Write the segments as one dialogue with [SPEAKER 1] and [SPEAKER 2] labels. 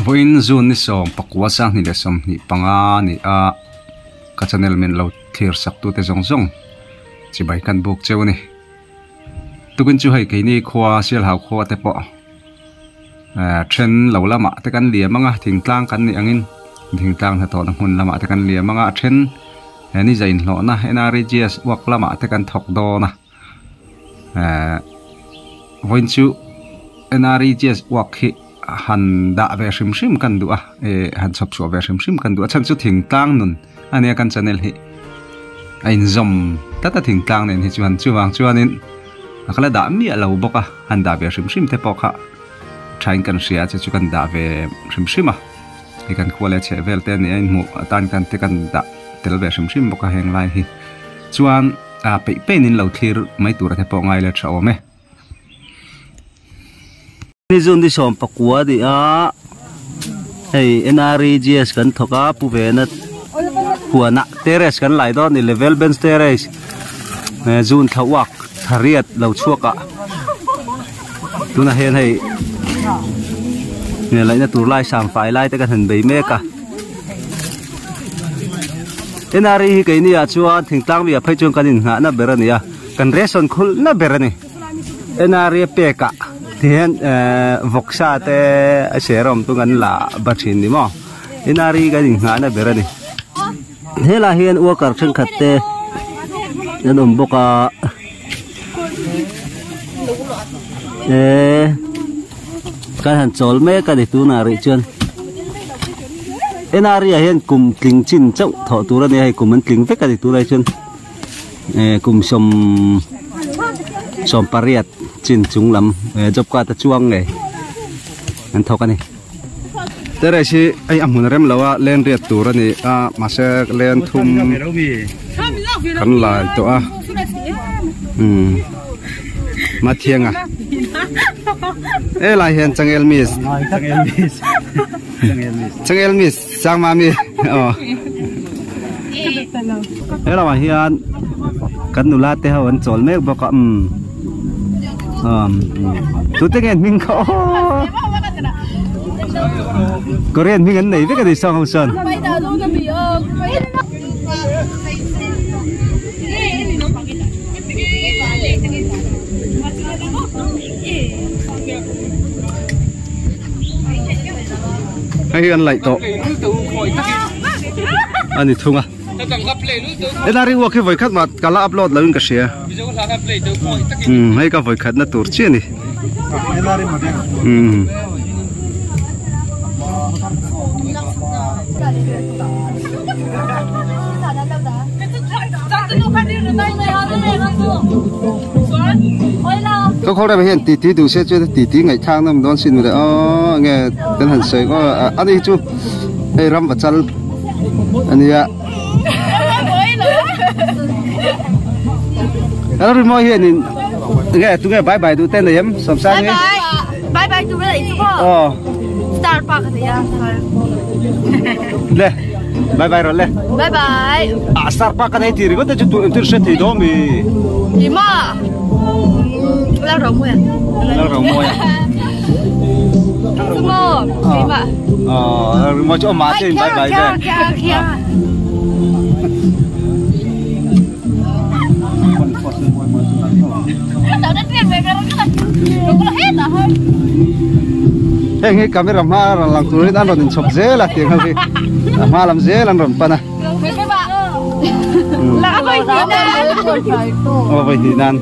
[SPEAKER 1] Vawiin June ni 11 2025 ni a ka channel min lo thlir sak tute zawng zawng chibai kan buk cheu a ni. Tukin chu hei keini khua Sialhau khua te pawh then lo lamah te kan liam anga thingtlang kan nih angin thingtlang hnathawhna hmun lamah te kan liam anga a then ni za inhlawhna NREGS work lamah te kan thawk dawn a vawiin chu NREGS work hi han dah ve hrim hrim kan duh a han chhawp chhuah ve hrim hrim kan duh a chhan chu thingtlang nun a nia kan channel hi a inzawm tlat a thingtlang nen hi chuan chuvang chuanin a kala dah miah lo bawk a han dah ve hrim hrim te pawh kha thain kan hria a chu chu kan dah ve hrim hrim a hei kan khua leh chheh vel te a ni a inhmuh atan kan te kan dah tel ve hrim hrim bawk a heng lai hi chuan a peih peih in lo thlir mai tur a te pawh ngai let tha awm e.
[SPEAKER 2] Ni zun ni 19 a ni a hei NREGS kan thawk a pu vena huanah terrace kan lai dawn a ni level bench terrace zun thla uak thariat lo chhuak ah tunah hian hei laihna tur lai sang fai lai te kan han bei mek a NRE hi keini ah chuan thingtlang mi ah phei chuan kan inngahna ber a ni a kan ration khulhna ber a ni. NRA pek ah tihian vawksa te a serawm chu kan la ba thin ni maw NRA kan inngah na ber a ni helai hian worker thenkhat te an awm bawk a eh kan han chawl mek a ni tunah rih chuan NRA ah hian kum tling chin chauh thawh tur a ni a hei kum an tling vek a ni tunah hi chuan. Eh kum sawm 18 chin chung lam eh job card a chuang ngei an thawk a ni.
[SPEAKER 1] Terrace hi hei a hmun rem lo a len riat tur a ni a mahse len thum kan lai tawh a umm Mathianga helai hian changel miss changel miss Sangmami aw
[SPEAKER 2] He lamah hian kan nula te ho an chawl mek bawk a umm umm tute nge hming kha aw Korean hming an nei vek a ni sawng ho sawn.
[SPEAKER 1] Hei hi an laih tawh a ni thung a helai ringawk hi vawikhat mah ka la upload lo in ka hria umm hei ka vawikhat na tur chiah a ni umm. Ka khaw rem hian titi duh se chuan titi ngaihthlak na awm dawn sin mawle aw enge kan han sawi ngawt a ani chu hei ram va chal ania Hello Rimo hianin enge tunge bye bye duh te nei em Sawmsangi
[SPEAKER 3] Bye bye tu vela i chu
[SPEAKER 1] aw
[SPEAKER 3] Star park a theih a
[SPEAKER 1] Le bye bye rawh le
[SPEAKER 3] Bye bye
[SPEAKER 1] Ah star park ka nei tih ringawt te chu tu entir hre thei dawn mi
[SPEAKER 3] Ni ma Lal ro mawi a
[SPEAKER 1] Lal ro mawi a
[SPEAKER 3] Chu maw Keimah
[SPEAKER 1] Aw Lal ro mawi chu awm ah te in bye bye ve Heng hi camera hma rawn lang turin an rawn inchhawp zel a tiang ho hi a hma lam zel an rawn pan a aw vawi hnih nan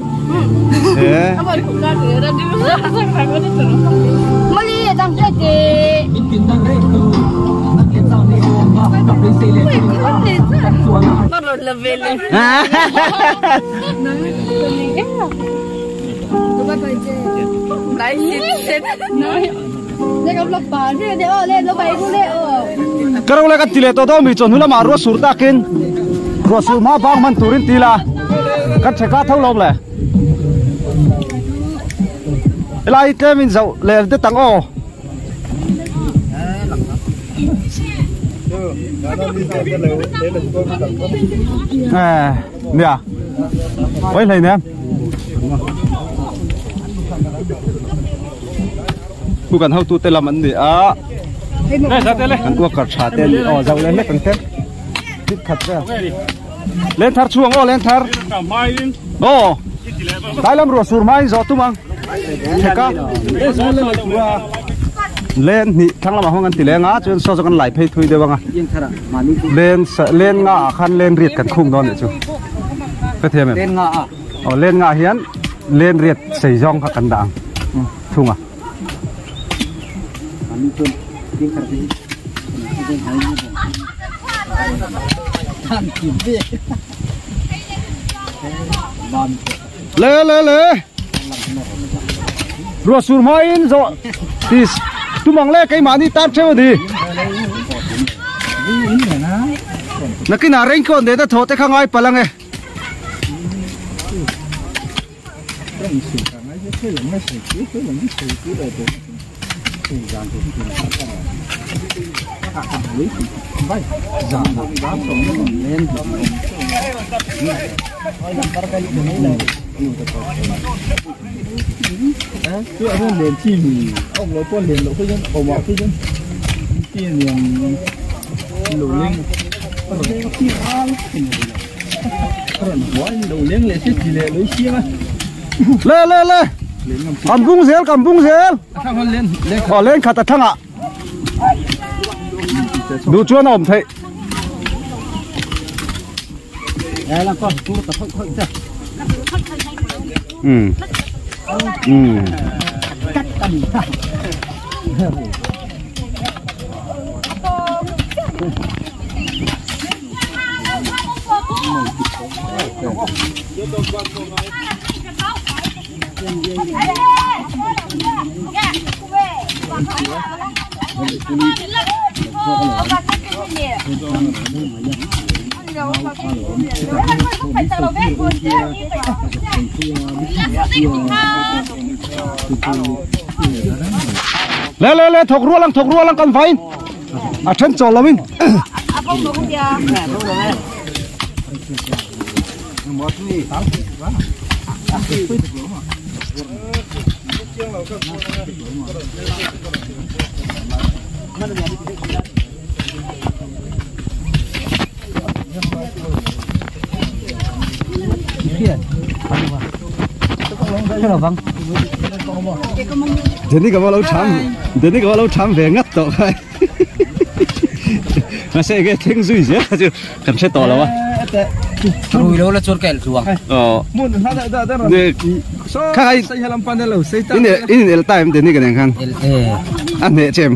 [SPEAKER 1] he
[SPEAKER 2] Ka ro le ka ti leh tawh dawn mi chawhnu lamah ruah sur takin ruah sur hma bang hman turin ti ila kan theka tho lawm le helai tlem in zoh leh det ang aw.
[SPEAKER 1] Nia oi hlei nem khu kan hotu te lam an ni a.
[SPEAKER 2] Kan worker tha te ni aw zo le hlek ang te. Bit khat vel. Len thar chuang aw len thar. Aw. Tlai lam ruah sur hmain zawh tum ang. Theka. Len hnih thlang lamah huan kan ti leng a chuan saw chu kan lai phei thui deuh ang a. Len len nga ah khan len riat kan khung dawn nih chu. Ka thiam em? Len nga ah. Aw len nga hian len riat sei zawng kha kan dah ang thung a. Le le le ruah sur hmain zawh ti tumang le keimahni tan theuh a ni nakinah raincoat nena thawh te kha ngai palh ang e. Le le le kan bung zel kan bung zel aw len khat a thangah duh chuan a awm theih um um Le le le thawk rual ang thawk rual ang kan vain a then chawl lo in Jenny ka lo tham Jenny ka lo tham ve ngat tawh khai Mahse enge thleng zui zel kha chu kan hre tawh lo a.
[SPEAKER 4] Rui lo la chuan ka elh tluang.
[SPEAKER 2] Aw. Kha kai in in el time Jenny ka neng khan.
[SPEAKER 4] El e.
[SPEAKER 2] A hneh chem.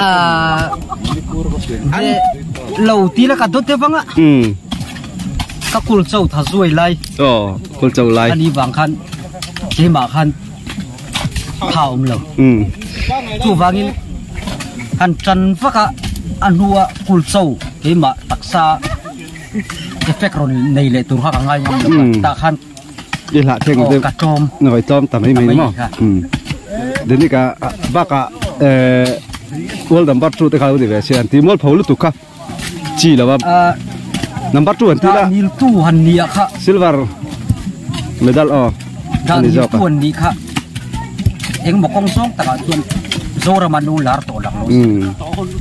[SPEAKER 4] A lo ti la ka dawt deuh vang a. Ka kul chau tha zuai lai.
[SPEAKER 2] Aw kul chau lai.
[SPEAKER 4] Ani vang khan keimah khan tha awm lo. Chuvangin han tan vak a a hnua kul chau keimah taksa effect rawn nei leh tur kha ka ngai ngam lo tah khan
[SPEAKER 2] i hlah theng deuh
[SPEAKER 4] ka tlawm
[SPEAKER 2] noi tlawm ta mai mai maw Denika bakah world number 2 te kha lo ni ve se an ti mual pho lutuk kha chi lo a number 2 an ti la
[SPEAKER 4] nil tu han ni a kha
[SPEAKER 2] silver medal aw
[SPEAKER 4] ani zawk a ni kha engmaw kawng zawng takah chuan Zorama nu lar tawh lak lo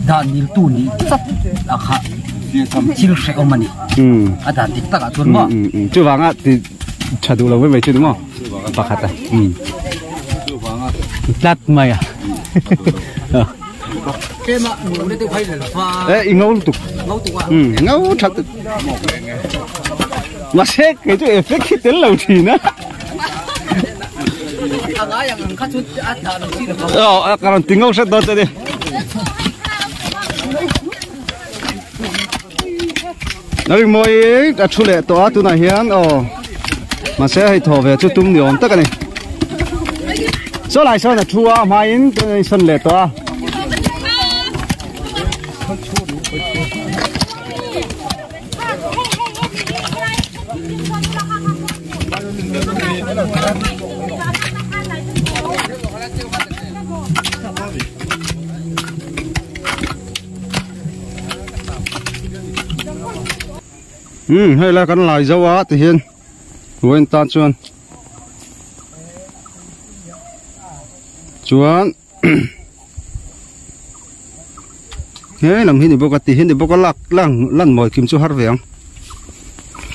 [SPEAKER 4] da nil tu ni chat a kha thil hrehawm a ni a dan dik takah chuan maw
[SPEAKER 2] chuvanga ti tha duh lo mai mai chu ni maw pakhat a tlat mai a Ê, ngâu tục. Ừ, ngâu thật. Mà xe cái chỗ effect khi tiến lầu thì nó. Ờ, còn tiếng ngâu sẽ tốt đi. Nó bị môi đã thu lệ tỏa tu này hiền. Ờ, mà xe hay thò về chút tung nhiều tất cả này. Số lại số là thua mà in sân lệ tỏa. Hei la kan lai zo a ti hian ruain tan chuan chuan. He lam hi ni bawk a ti hi ni bawk a lak lang lan mawi kim chu har ve ang.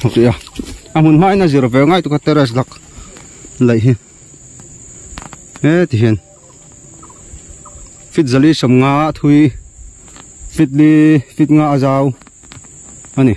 [SPEAKER 2] Ok a a hmun hma in a zir ve ngai tuk a terrace lak laih hi he ti hian fit zali sawmnga thui fit li fit nga a zau a ni.